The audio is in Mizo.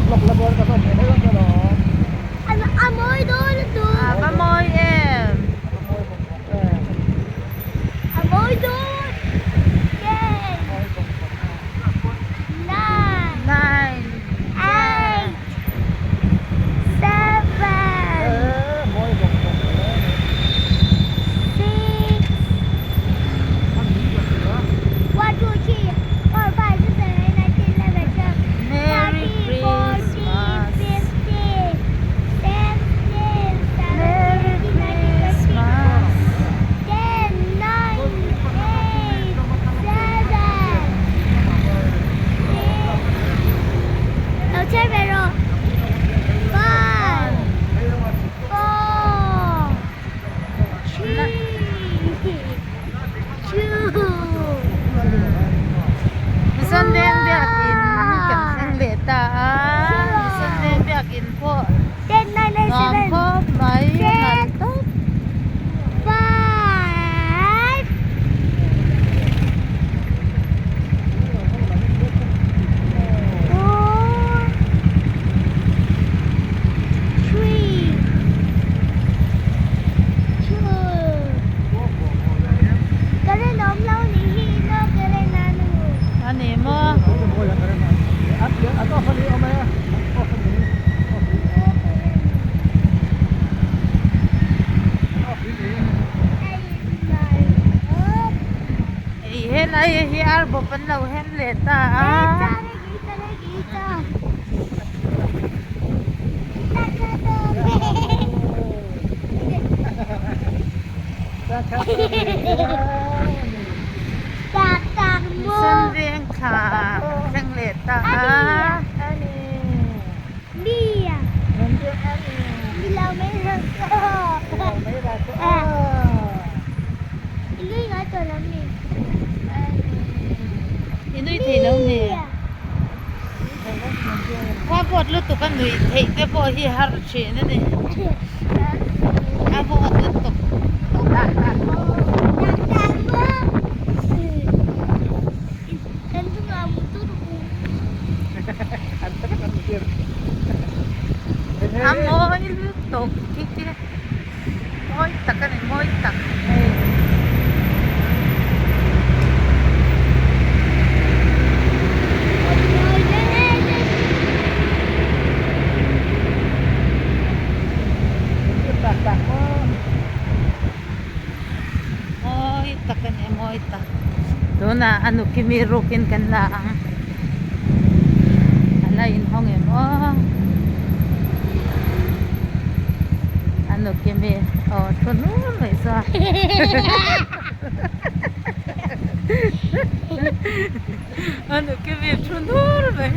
A va mawi em? Nine, ten. Merry Christmas. Merry Christmas. Mission Veng biakin kan thleng leh ta a, Mission Veng biakin pawh nuam khawp mai nalh tawp. A ni maw? Hei helai hi arbawp an lo hem leh ta a. Mission veng thla thleng leh ta a. I nui thei lo ni. Khua vawt lutuk a nuih theih te pawh hi har thin a ni. A vawt lutuk. A mawi lutuk khi khi mawi tak a ni mawi tak hei. Mawi tak a ni mawi tak tunah a nukimi rukin kan la ang a la inhawng em aw a nukimi aw thu hnur mai saw a nukimi thu hnur mai.